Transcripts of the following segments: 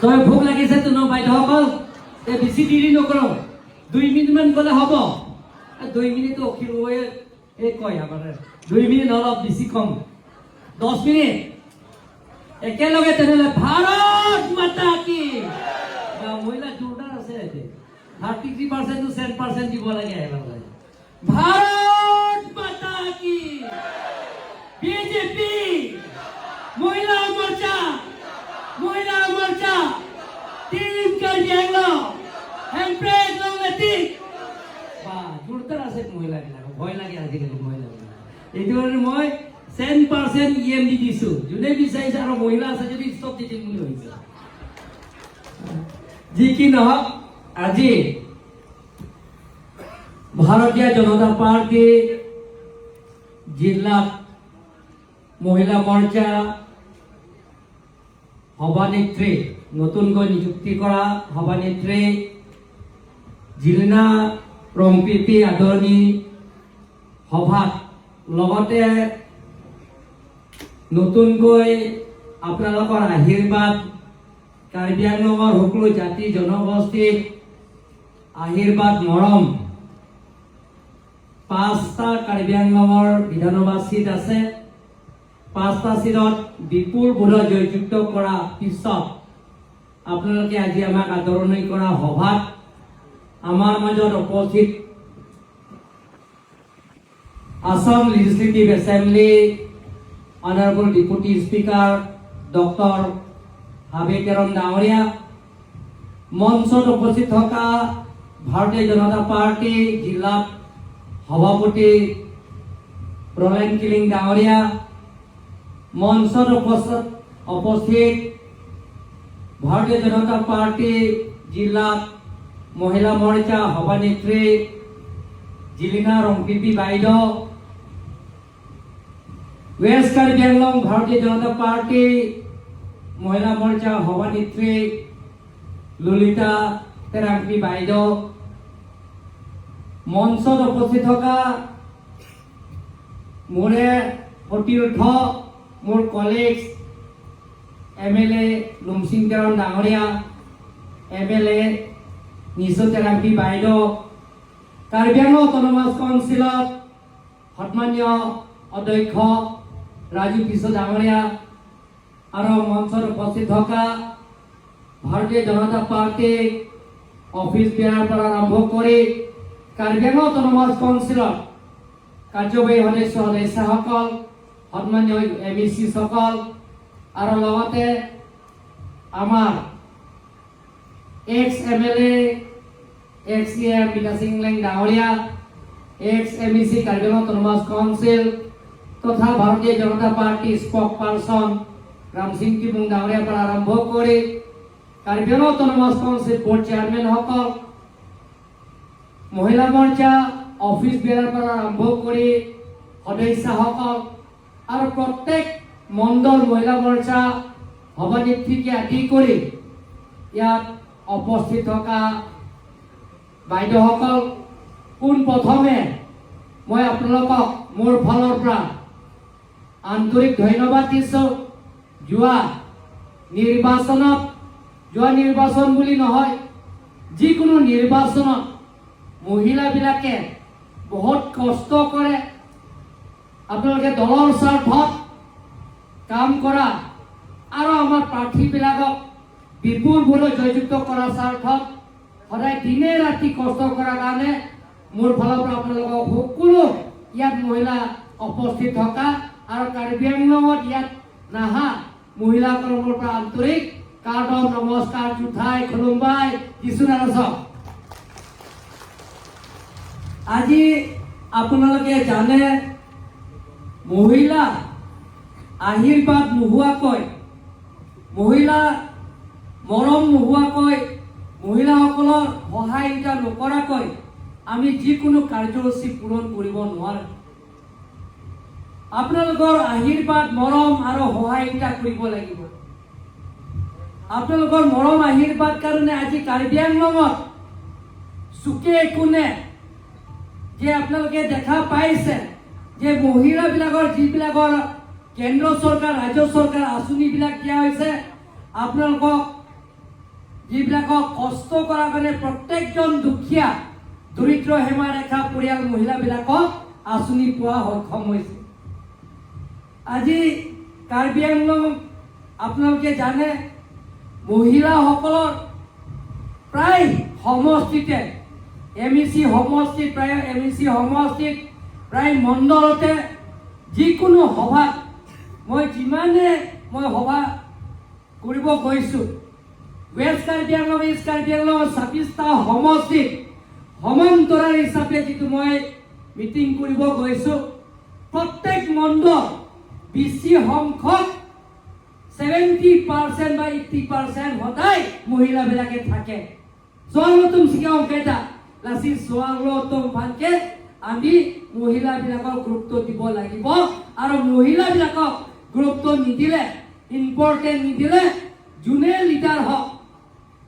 তই ভোক লাগিছে তো ন বাইদেউসকল? এই বেছি দেৰি নকৰোঁ, 2 মিনিটমান ক'লে হ'ব। 2 মিনিটটো অখিল গগৈয়ে এই কয় আমাৰ 2 মিনিট অলপ বেছি কম, 10 মিনিট। একেলগে তেনেহ'লে, ভাৰত মাতা কি! বা, মহিলা জোৰদাৰ আছে। 33%টো 10% দিব লাগে একেলগে। ভাৰত মাতা কি! বিজেপি! মহিলা মৰ্চা! মহিলা মৰ্চা! টিম কাৰ্বি আংলং! হেম্প্ৰেড লংলেটিক! বা, জোৰদাৰ আছে মহিলাবিলাক। ভয় লাগে আজিকালি মহিলাবিলাক। এইটো কাৰণে মই 10% EM দি দিছোঁ। যোনে বিচাৰিছে আৰু মহিলা আছে যদি চব দি দিম বুলি ভাবিছে। যি কি নহওক, আজি ভাৰতীয় জনতা পাৰ্টি জিলাত মহিলা মৰ্চা সভানেত্ৰী, নতুনকৈ নিযুক্তি কৰা সভানেত্ৰী জিলিনা ৰংপিপি আদৰণি সভাত, লগতে নতুনকৈ আপোনালোকৰ আশীৰ্বাদ, কাৰ্বি আংলঙৰ সকলো জাতি জনগোষ্ঠীক আশীৰ্বাদ, মৰম, পাঁচটা কাৰ্বি আংলঙৰ বিধানসভা চিট আছে। পাঁচটা চিটত বিপুল ভোটত জয়যুক্ত কৰাৰ পিছত আপোনালোকে আজি আমাক আদৰণি কৰা সভাত আমাৰ মাজত উপস্থিত Assam Legislative Assembly Honourable Deputy Speaker Doctor Habi Teron ডাঙৰীয়া, মঞ্চত উপস্থিত থকা ভাৰতীয় জনতা পাৰ্টি জিলা সভাপতি ৰলেন কিলিং ডাঙৰীয়া, মঞ্চত উপস্থিত ভাৰতীয় জনতা পাৰ্টি জিলা মহিলা মৰ্চা সভানেত্ৰী জিলিনা ৰংপিপি বাইদেউ, ৱেষ্ট কাৰ্বি আংলং ভাৰতীয় জনতা পাৰ্টি মহিলা মৰ্চা সভানেত্ৰী ললিতা তেৰাংপি বাইদেউ, মঞ্চত উপস্থিত থকা মোৰে সতীৰ্থ, মোৰ কলিগছ এমএলএ লুমচিং তেৰণ ডাঙৰীয়া, এমএলএ নিচু তেৰাংপি বাইদেউ, কাৰ্বি আংলং অট'নমাছ কাউন্সিলত সন্মানীয় অধ্যক্ষ ৰাজু কিশোৰ ডাঙৰীয়া আৰু মঞ্চত উপস্থিত থকা ভাৰতীয় জনতা পাৰ্টি অফিচ বেয়াৰৰ পৰা আৰম্ভ কৰি কাৰ্বি আংলং অট'নমাছ কাউন্সিলত কাৰ্যবাহী সদস্য সদস্যাসকল, সন্মানীয় এমইচিসকল আৰু লগতে আমাৰ ex MLA, ex EM Bikash Leng ডাঙৰীয়া, ex MEC Karbi Anglong autonomous council তথা Bharatiya Janata Party spokesperson Ramsing Timung ডাঙৰীয়াৰ পৰা আৰম্ভ কৰি Karbi Anglong autonomous council board চেয়াৰমেনসকল, মহিলা মৰ্চা অফিচ বেয়াৰৰ পৰা আৰম্ভ কৰি সদস্যাসকল আৰু প্ৰত্যেক মণ্ডল মহিলা মৰ্চা সভানেত্ৰীকে আদি কৰি ইয়াত উপস্থিত থকা বাইদেউসকল, পোনপ্ৰথমে মই আপোনালোকক মোৰ ফালৰ পৰা আন্তৰিক ধন্যবাদ দিছোঁ। যোৱা নিৰ্বাচনত, যোৱা নিৰ্বাচন বুলি নহয়, যিকোনো নিৰ্বাচনত মহিলাবিলাকে বহুত কষ্ট কৰে। আপোনালোকে দলৰ স্বাৰ্থত কাম কৰা আৰু আমাৰ প্ৰাৰ্থীবিলাকক বিপুল ভোটত জয়যুক্ত কৰাৰ স্বাৰ্থত সদায় দিনে ৰাতি কষ্ট কৰাৰ কাৰণে মোৰ ফালৰ পৰা আপোনালোকক সকলো ইয়াত মহিলা উপস্থিত থকা আৰু কাৰ্বি আংলঙত ইয়াত নাহা মহিলাসকলৰ পৰা আন্তৰিক কাৰ্ডম নমস্কাৰ, জুঠাই খুলুমবাই, যিছু নাৰচক। আজি আপোনালোকে জানে, মহিলা আশীৰ্বাদ নোহোৱাকৈ, মহিলা মৰম নোহোৱাকৈ, মহিলাসকলৰ সহায়িতা নকৰাকৈ আমি যিকোনো কাৰ্যসূচী পূৰণ কৰিব নোৱাৰোঁ। আপোনালোকৰ আশীৰ্বাদ, মৰম আৰু সহায়িতা কৰিব লাগিব। আপোনালোকৰ মৰম আশীৰ্বাদ কাৰণে আজি কাৰ্বি আংলঙত চুকে কোণে যে আপোনালোকে দেখা পাইছে। যে মহিলাবিলাকৰ যিবিলাকৰ কেন্দ্ৰ চৰকাৰ, ৰাজ্য চৰকাৰ আঁচনিবিলাক দিয়া হৈছে, আপোনালোকক যিবিলাকক কষ্ট কৰাৰ কাৰণে প্ৰত্যেকজন দুখীয়া দৰিদ্ৰ সীমা ৰেখা পৰিয়াল মহিলাবিলাকক আঁচনি পোৱা সক্ষম হৈছে। আজি কাৰ্বি আংলং আপোনালোকে জানে, মহিলাসকলৰ প্ৰায় সমষ্টিতে এমইচি সমষ্টিত, প্ৰায় এমইচি সমষ্টিত, প্ৰায় মণ্ডলতে যিকোনো সভাত মই যিমানে মই সভা কৰিব গৈছোঁ, ৱেষ্ট কাৰ্বি আংলং, ইষ্ট কাৰ্বি আংলং 26টা সমষ্টিত সমান্তৰাল হিচাপে যিটো মই মিটিং কৰিব গৈছোঁ, প্ৰত্যেক মণ্ডল বেছি সংখ্যক 70% বা 80% সদায় মহিলাবিলাকে থাকে। সোৱাগতম শিকাওঁ কেইটা লাচি সোৱাগতম ভালকে আমি মহিলাবিলাকক গুৰুত্ব দিব লাগিব। আৰু মহিলাবিলাকক গুৰুত্ব নিদিলে, ইম্পৰ্টেণ্ট নিদিলে, যোনে লিডাৰ হওক,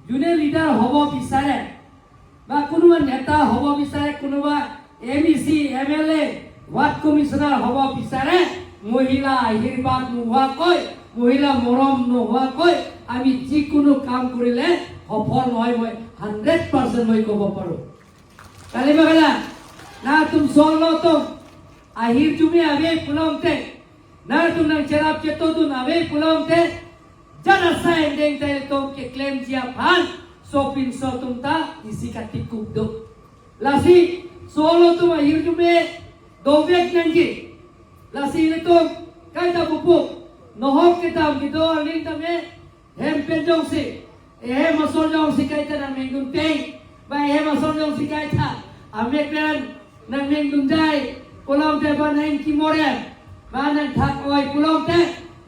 যোনে লিডাৰ হ'ব বিচাৰে বা কোনোবা নেতা হ'ব বিচাৰে, কোনোবা এমইচি, এমএলএ, ৱাৰ্ড কমিশ্যনাৰ হ'ব বিচাৰে, মহিলা আশীৰ্বাদ নোহোৱাকৈ, মহিলা মৰম নোহোৱাকৈ আমি যিকোনো কাম কৰিলে সফল নহয়, মই 100% মই ক'ব পাৰোঁ। কালি বাগালা না তুম সোৱালো তুম আহিৰ তুমি আবে পুলংতে না তুম nang cerap ceto tu abe pulongte jana sai deng tai tom ke claim jia phan so pin so tum ta isi ka tikup do lasi solo tum ahir jume dovek nanji lasi ile tum kai ta pupu nohok ke tam ki do alin tame hem pen jong si ehe masol jong si kai ta nang mengdun teng ba ehe masol jong si kai ta ame kren nang mengdun jai pulang te ba nang ki more ba nang thak oi pulang te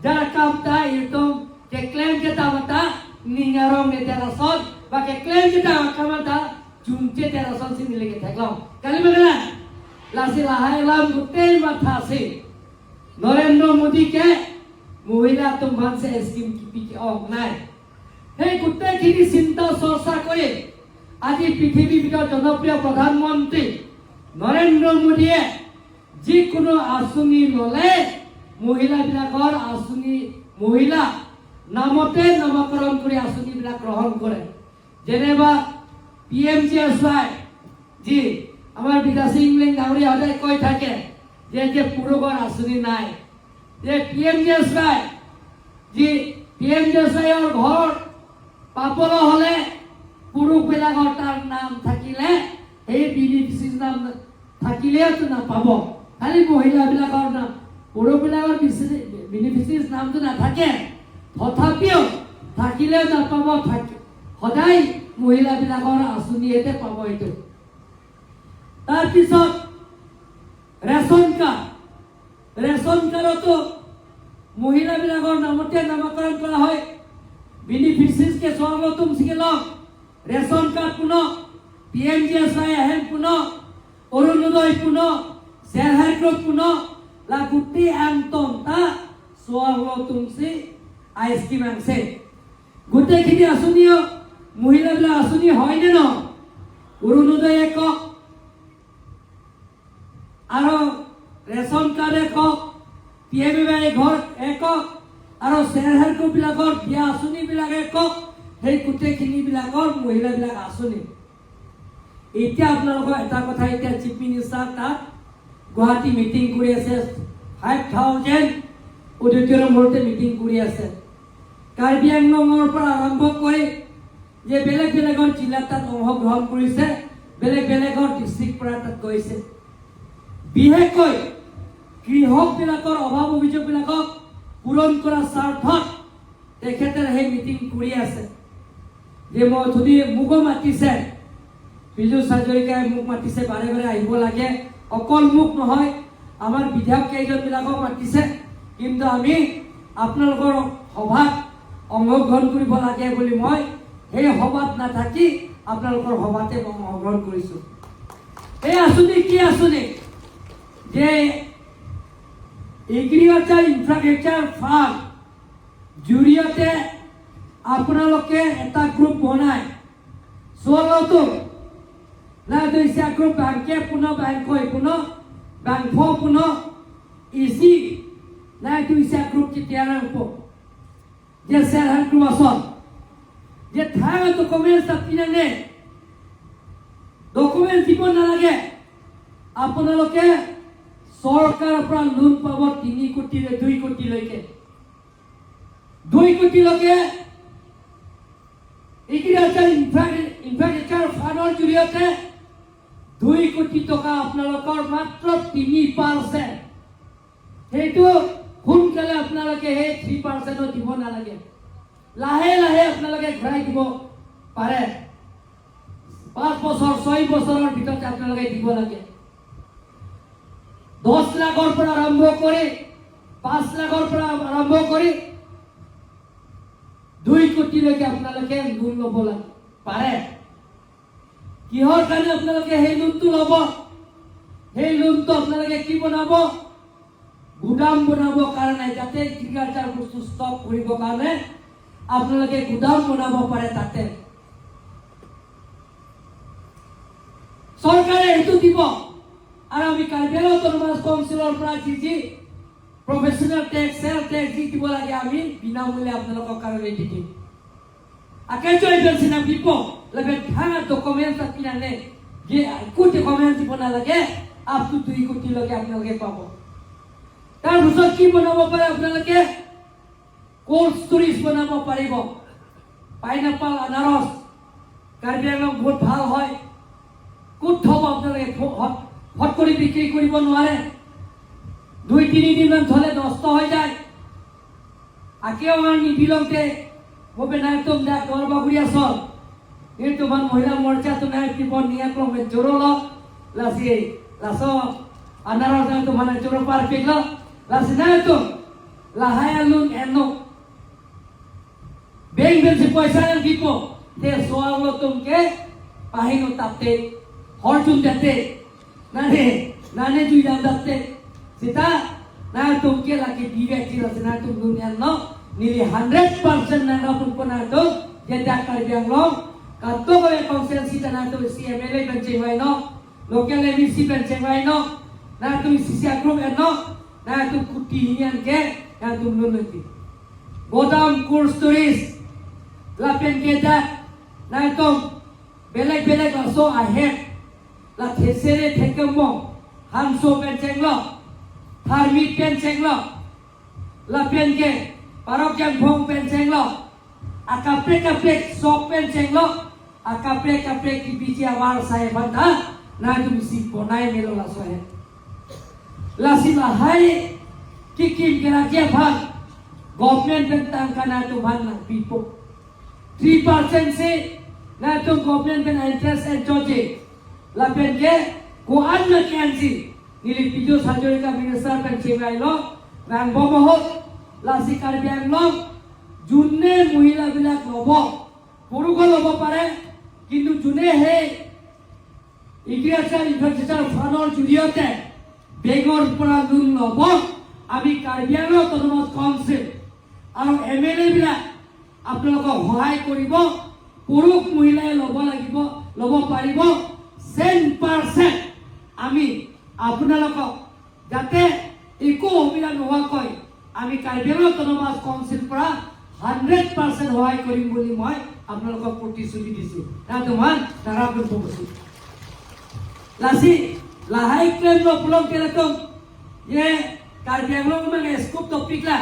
jara kam ta irtum ke claim ke ta mata ningarong ne terason ba ke claim ke ta kamata junche terason sinile ke thaklong কালি লাচি লাহাই লাম গোটেই মাথা আছে। নৰেন্দ্ৰ মোদীকে মহিলা তুমভানছে scheme কি অং নাই, সেই গোটেইখিনি চিন্তা চৰ্চা কৰি আজি পৃথিৱীৰ ভিতৰত জনপ্ৰিয় প্ৰধানমন্ত্ৰী নৰেন্দ্ৰ মোদীয়ে যিকোনো আঁচনি ল'লে মহিলাবিলাকৰ আঁচনি মহিলা নামতে নামাকৰণ কৰি আঁচনিবিলাক গ্ৰহণ কৰে। যেনেবা পিএমজিএছৱাই, যি আমাৰ বিকাশ সিং ডাঙৰীয়া সদায় কৈ থাকে যে পুৰুষৰ আঁচনি নাই, যে পিএমজিএছৱাই, যি পিএমজিএছৱাইৰ ঘৰ পাবলৈ হ'লে পুৰুষবিলাকৰ তাৰ নাম থাকিলে, সেই বেনিফিচিৰ নাম থাকিলেওতো নাপাব, খালি মহিলাবিলাকৰ নাম। পুৰুষবিলাকৰ বেনিফিচিৰ নামটো নাথাকে, তথাপিও থাকিলেও নাপাব। থাকে সদায় মহিলাবিলাকৰ আঁচনিয়েতে পাব এইটো। তাৰপিছত ৰেচন কাৰ্ড, ৰেচন কাৰ্ডতো মহিলাবিলাকৰ নামতে নামাকৰণ কৰা হয়। বেনিফিচিয়াৰিজকে স্বাগতম শিকিলক ৰেচন কাৰ্ড পুনঃ, পিএমজিএছৱাই আহেন পুনঃ, অৰুণোদয় পুনঃ, চেল্ফ হেল্প গ্ৰুপ পুনঃ, লা গোটেই আন্তন তা স্বাগতম আইচক্ৰীম আনছে। গোটেইখিনি আঁচনিও মহিলাবিলাক আঁচনি হয়নে নহয়? অৰুণোদয় একক আৰু ৰেচন কাৰ্ড একক, পিএম ঘৰ একক আৰু চেল্ফ হেল্প গ্ৰুপবিলাকৰ দিয়া আঁচনিবিলাক একক। সেই গোটেইখিনিবিলাকৰ মহিলাবিলাক আঁচনি। এতিয়া আপোনালোকৰ এটা কথা, এতিয়া চিফ মিনিষ্টাৰ তাত গুৱাহাটী মিটিং কৰি আছে, 5000 অডিটৰিয়ামতে মিটিং কৰি আছে। কাৰ্বি আংলঙৰ পৰা আৰম্ভ কৰি যে বেলেগ বেলেগৰ জিলাত তাত অংশগ্ৰহণ কৰিছে, বেলেগ বেলেগৰ ডিষ্ট্ৰিক্ট পৰা তাত গৈছে। বিশেষকৈ কৃষকবিলাকৰ অভাৱ অভিযোগবিলাকক পূৰণ কৰাৰ স্বাৰ্থত তেখেতে সেই মিটিং কৰি আছে। যে মই যদি মোকো মাতিছে, পীযুষ হাজৰিকাই মোক মাতিছে, বাৰে বাৰে আহিব লাগে। অকল মোক নহয়, আমাৰ বিধায়ক কেইজনবিলাকক মাতিছে। কিন্তু আমি আপোনালোকৰ সভাত অংশগ্ৰহণ কৰিব লাগে বুলি মই সেই সভাত নাথাকি আপোনালোকৰ সভাতে মই অংশগ্ৰহণ কৰিছোঁ। এই আঁচনি কি আঁচনি যে এগ্ৰিকালচাৰ ইনফ্ৰাষ্ট্ৰাকচাৰ ফাণ্ড জৰিয়তে আপোনালোকে এটা গ্ৰুপ বনাই চলতো না দুইচা গ্ৰুপ বাংকে পুনঃ বাংকৈ পুনঃ Bangpho puno isi na itu isi group kitiara po je self help group ason যে থাকা ডকুমেন্টস আপনি ডকুমেন্ট দিব নালাগে। আপোনালোকে চৰকাৰৰ পৰা লোন পাব 3 কোটি, 2 কোটিলৈকে, 2 কোটিলৈকে। এগ্ৰিকালচাৰ ইনফ্ৰাষ্ট্ৰাকচাৰ ফাণ্ডৰ জৰিয়তে 2 কোটি টকা আপোনালোকৰ মাত্ৰ 3%। সেইটো সোনকালে আপোনালোকে সেই 3%-ত দিব নালাগে, লাহে লাহে আপোনালোকে ঘূৰাই দিব পাৰে। 5 বছৰ, 6 বছৰৰ ভিতৰতে আপোনালোকে দিব লাগে। 10 লাখৰ পৰা আৰম্ভ কৰি, 5 লাখৰ পৰা আৰম্ভ কৰি 2 কোটিলৈকে আপোনালোকে লোন ল'ব লাগে পাৰে। কিহৰ কাৰণে আপোনালোকে সেই লোনটো ল'ব? সেই লোনটো আপোনালোকে কি বনাব? গুদাম বনাবৰ কাৰণে, যাতে এগ্ৰিকালচাৰ বস্তু ষ্টক কৰিবৰ কাৰণে আপোনালোকে গুদাম বনাব পাৰে। তাতে চৰকাৰে সেইটো দিব। আৰু আমি কাৰ্বি আংলং অট'নমাছ কাউন্সিলৰ পৰা যি যি প্ৰফেচনেল টেক্স, চেল টেক্স যি দিব লাগে, আমি বিনামূল্যে আপোনালোকৰ কাৰণে দি দিম। Akanjo ibel sinabi po, laban hanga documents at pinane, যে একো ডকুমেণ্ট দিব নালাগে, আপ টু 2 কোটিলৈকে আপোনালোকে পাব। তাৰপিছত কি বনাব পাৰে আপোনালোকে? কোল্ড ষ্টৰেজ বনাব পাৰিব। পাইনাপল, আনাৰস কাৰ্বি আংলং বহুত ভাল হয়। ক'ত থ'ব আপোনালোকে? ফট কৰি বিক্ৰী কৰিব নোৱাৰে। 2-3 দিনমান থ'লে নষ্ট হৈ যায়। আকেও আমাৰ নিবিলংতে mobe na tum da kor baguri asol itu man মহিলা মোর্চা তো নাই কি বন নিয়া কম জোরলো লাসি লাসো আনারস না তো মানে জোরো পার পিগলো লাসি না তো লাহায়া লুন এনো বেং বেং si পয়সা nang kipo te soalo tumke pahino tapte horjun date nane nane juidam date sita na tumke laki diwe chira na tum dunia no nili 100% na rapun po na to jeda Karbi Anglong kato ko council sita na to si MLA ben chewai no, local MEC ben chewai no, na tum CC group no, na tum kuti hian ke na tum nun গোদাম, cold storage লাপেন কেইটা নাই একদম বেলেগ বেলেগ আছো আহে লা থেছেৰে থেকেম হামসো পেন ল থার্মিট পেন চেং ল লাপেন কে পারক জাং ফং পেন চেং ল আকাপ্রে কাপ্রে সক পেন চেং ল আকাপ্রে কাপ্রে কি বিজি আবার সাহেব বান্ধা না তুমি সি বনাই মেলো লাসো হে লাসি লাহাই কি কিম কেনা কে ভাল government pen tangka na tu man na people 3% se na tu government pen interest and charge la pen ke ko an na kenji nili Pijush Hazarika minister pen chengai lo rang bomohot lassi Karbi Anglong যোনে মহিলাবিলাক ল'ব, পুৰুষো ল'ব পাৰে, কিন্তু যোনে সেই agriculture infrastructure ফাণ্ডৰ জৰিয়তে বেংকৰ পৰা লোন ল'ব, আমি কাৰ্বি আংলং অট'নমাছ কাউন্সিল আৰু এম এল এ বিলাক আপোনালোকক সহায় কৰিব। পুৰুষ মহিলাই ল'ব লাগিব, ল'ব পাৰিব। 10% আমি আপোনালোকক যাতে একো অসুবিধা নোহোৱাকৈ আমি কাৰ্বি আংলং অট'নমাছ কাউন্সিল পৰা 100% সহায় কৰিম বুলি মই আপোনালোকক প্ৰতিশ্ৰুতি দিছোঁ। না তোমাৰ তাৰা কৈছোঁ। Lasi lahai claim lo pulong kelatom ye Karbi Anglong mang scope topic la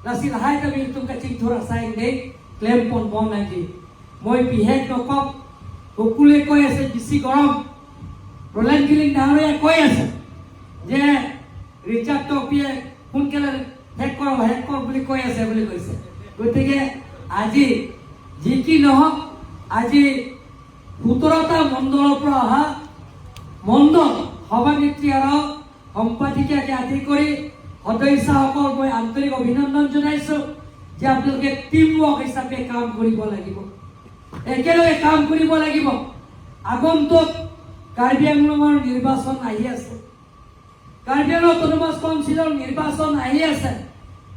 lasi lahai kami itung kacing thora saing dei claim pon bom নাকি। মই বিশেষ নকওঁ, সকলোৱে কৈ আছে বেছি গৰম। ৰলেন কিলিং ডাঙৰীয়াই কৈ আছে যে ৰিচাৰ্ড টপিয়ে সোনকালে শেষ কৰ, শেষ কৰ বুলি কৈ আছে বুলি কৈছে। গতিকে আজি যি কি নহওক, আজি 17টা মণ্ডলৰ পৰা অহা মণ্ডল সভানেত্ৰী আৰু সম্পাদিকাকে আদি কৰি সদস্যসকল মই আন্তৰিক অভিনন্দন জনাইছো যে আপোনালোকে টিম ৱৰ্ক হিচাপে কাম কৰিব লাগিব, একেলগে কাম কৰিব লাগিব। আগন্তুক কাৰ্বি আংলঙৰ নিৰ্বাচন আহি আছে, কাৰ্বি আংলং অট'নমাছ কাউন্সিলৰ নিৰ্বাচন আহি আছে।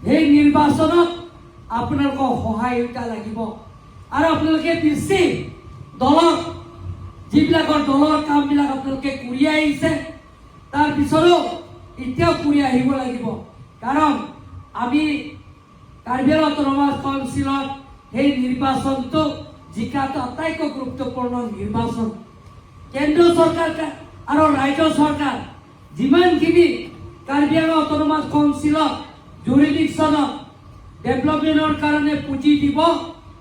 সেই নিৰ্বাচনত আপোনালোকৰ সহায়তা লাগিব আৰু আপোনালোকে বেছি দলক যিবিলাকৰ দলৰ কামবিলাক আপোনালোকে কৰি আহিছে, তাৰপিছতো এতিয়াও কৰি আহিব লাগিব। কাৰণ আমি কাৰ্বি আংলং অট'নমাছ কাউন্সিলত সেই নিৰ্বাচনটো জিকাটো আটাইতকৈ গুৰুত্বপূৰ্ণ নিৰ্বাচন। কেন্দ্ৰীয় চৰকাৰ আৰু ৰাজ্য চৰকাৰ যিমানখিনি কাৰ্বি আংলং অট'নমাছ কাউন্সিলত জুৰিডিকশ্যনত ডেভেলপমেণ্টৰ কাৰণে পুঁজি দিব,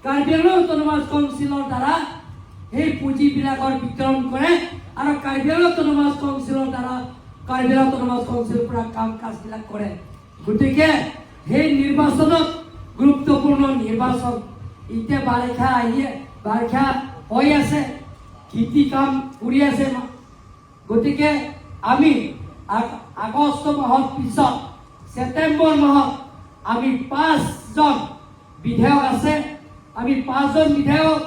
কাৰ্বি আংলং অট'নমাছ কাউন্সিলৰ দ্বাৰা সেই পুঁজিবিলাকৰ বিতৰণ কৰে আৰু কাৰ্বি আংলং অট'নমাছ কাউন্সিলৰ দ্বাৰা কাৰ্বি আংলং অট'নমাছ কাউন্সিলৰ পৰা কাম কাজবিলাক কৰে। গতিকে সেই নিৰ্বাচনত গুৰুত্বপূৰ্ণ নিৰ্বাচন। এতিয়া বাৰিষা আহিয়ে বাৰিষা হৈ আছে, খেতি কাম কৰি আছে। গতিকে আমি আগষ্ট মাহৰ পিছত ছেপ্টেম্বৰ মাহত আমি পাঁচজন বিধায়ক আছে। আমি পাঁচজন বিধায়ক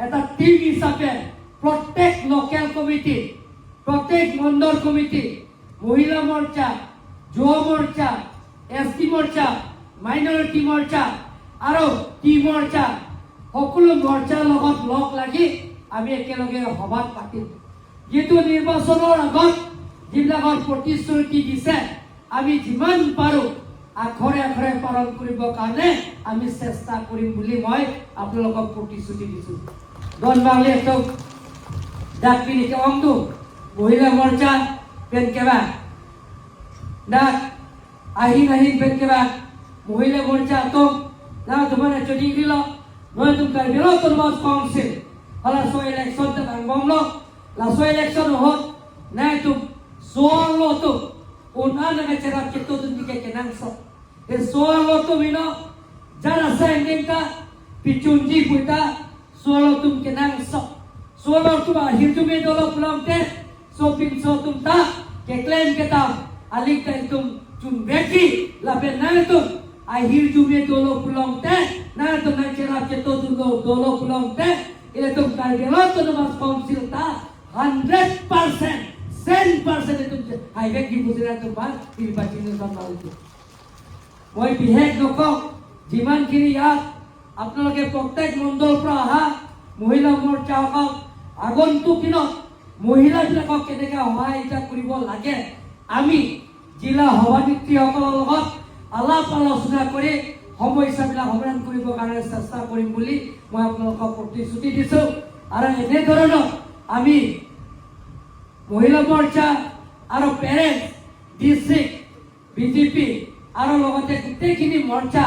এটা টিম হিচাপে প্ৰত্যেক লোকেল কমিটি, প্ৰত্যেক মণ্ডল কমিটি, মহিলা মৰ্চা, যুৱ মৰ্চা, এছ টি মৰ্চা, মাইনৰিটি মৰ্চা আৰু টি মৰ্চা, সকলো মৰ্চাৰ লগত লগ লাগি আমি একেলগে সভাত পাতিম। যিটো নিৰ্বাচনৰ আগত যিবিলাকৰ প্ৰতিশ্ৰুতি দিছে, আমি যিমান পাৰোঁ আখৰে আখৰে পালন কৰিবৰ কাৰণে আমি চেষ্টা কৰিম বুলি মই আপোনালোকক প্ৰতিশ্ৰুতি দিছোঁ। দনবাংলি ডাকপিনি অংটো মহিলা মৰ্চা পেন কেবা ডাক আহিন আহিন পেন কেবা মহিলা মৰ্চা তো না তোমাৰ চদি দিল নয় তুমি কাৰ্বি অট'নমাছ কাউন্সিল হলা so election ta bangbong lo la so election ho na tu so lo tu una na ka chera keto tu dike kenang so e so lo tu mino jara sa ending ta pichunji puita so lo tum kenang so so lo tu ba hirju me dolo pulam te so pin so tum ta ke claim ke ta alik ta tum chun beki la pe na tu ahir jume dolo pulong te na tum na chera keto tu dolo pulong te ile tum Karbi Autonomous Council ta 100% 10% tum highway কি বুজিলা tum ba নিৰ্বাচনী জনালো। মই বিশেষ নকওঁ। যিমানখিনি ইয়াত আপোনালোকে প্ৰত্যেক মণ্ডলৰ পৰা অহা মহিলা মৰ্চাসকল, আগন্তুক দিনত মহিলাবিলাকক কেনেকৈ সহায়িতা কৰিব লাগে, আমি জিলা সভানেত্ৰীসকলৰ লগত আলাপ আলোচনা কৰি সমস্যাবিলাক সমাধান কৰিবৰ কাৰণে চেষ্টা কৰিম বুলি মই আপোনালোকক প্ৰতিশ্ৰুতি দিছোঁ। আৰু এনেধৰণৰ আমি মহিলা মৰ্চা আৰু পেৰেণ্টছ, ডিষ্ট্ৰিক্ট বিজেপি আৰু লগতে গোটেইখিনি মৰ্চা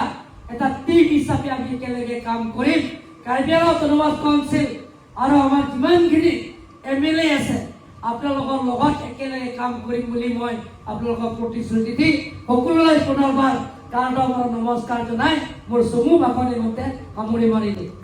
এটা টিম হিচাপে আমি একেলগে কাম কৰিম। কাৰ্বি আংলং অট'নমাছ কাউন্সিল আৰু আমাৰ যিমানখিনি এম এল এ আছে, আপোনালোকৰ লগত একেলগে কাম কৰিম বুলি মই আপোনালোকক প্ৰতিশ্ৰুতি দি সকলোলৈ পুনৰবাৰ কাৰ্ডৰ নমস্কাৰ জনাই মোৰ চমু ভাষণ ইমানতে সামৰি মাৰিলোঁ।